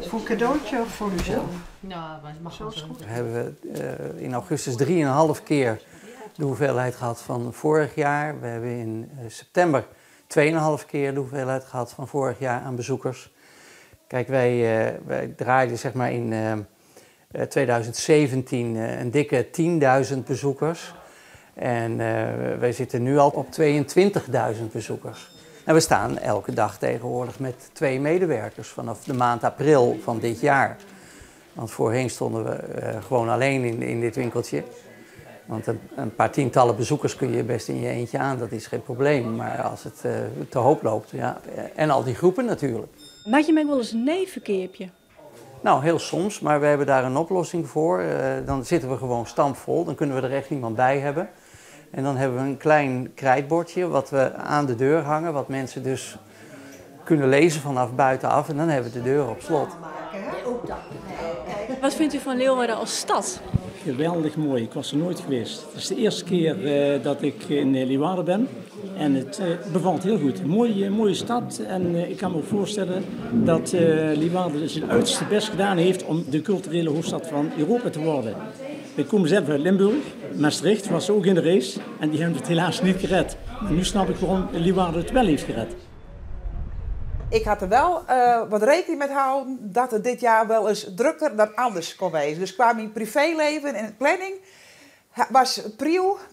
Voor een cadeautje of voor uzelf? Nou, maar het mag wel zo. We hebben in augustus 3,5 keer de hoeveelheid gehad van vorig jaar. We hebben in september 2,5 keer de hoeveelheid gehad van vorig jaar aan bezoekers. Kijk, wij draaiden in 2017 een dikke 10.000 bezoekers. En wij zitten nu al op 22.000 bezoekers. En we staan elke dag tegenwoordig met 2 medewerkers vanaf de maand april van dit jaar. Want voorheen stonden we gewoon alleen in dit winkeltje. Want een paar tientallen bezoekers kun je best in je eentje aan, dat is geen probleem. Maar als het te hoop loopt, ja. En al die groepen natuurlijk. Maak je mij wel eens een nee-verkeerpje? Heel soms, maar we hebben daar een oplossing voor. Dan zitten we gewoon stampvol, dan kunnen we er echt niemand bij hebben. En dan hebben we een klein krijtbordje wat we aan de deur hangen, wat mensen dus kunnen lezen vanaf buitenaf. En dan hebben we de deur op slot. Wat vindt u van Leeuwarden als stad? Geweldig mooi, ik was er nooit geweest. Het is de eerste keer dat ik in Leeuwarden ben en het bevalt heel goed. Een mooie stad en ik kan me ook voorstellen dat Leeuwarden zijn uiterste best gedaan heeft om de culturele hoofdstad van Europa te worden. Ik kom zelf uit Limburg, Maastricht was ook in de race en die hebben het helaas niet gered. Maar nu snap ik waarom Leeuwarden het wel heeft gered. Ik had er wel wat rekening mee houden dat het dit jaar wel eens drukker dan anders kon wezen. Dus qua mijn privéleven en planning was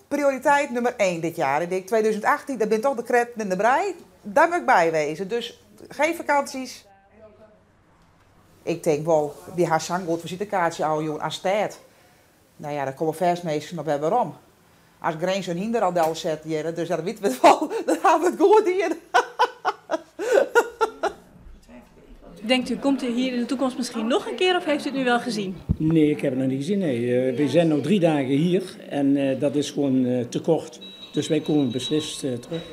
prioriteit nummer 1 dit jaar. Ik denk 2018, dat ben toch de kret en de brei. Daar moet ik bij wezen. Dus geen vakanties. Ik denk wel, die haar zanggoed visitekaartje al jong als tijd. Daar komen vers meesten nog wel waarom. Als Grens een hinder al del zet, hier, dus dat weten we het wel, dan gaan we het goed hier. Denkt u, komt u hier in de toekomst misschien nog een keer of heeft u het nu wel gezien? Nee, ik heb het nog niet gezien. Nee. We zijn nog 3 dagen hier en dat is gewoon te kort. Dus wij komen beslist terug.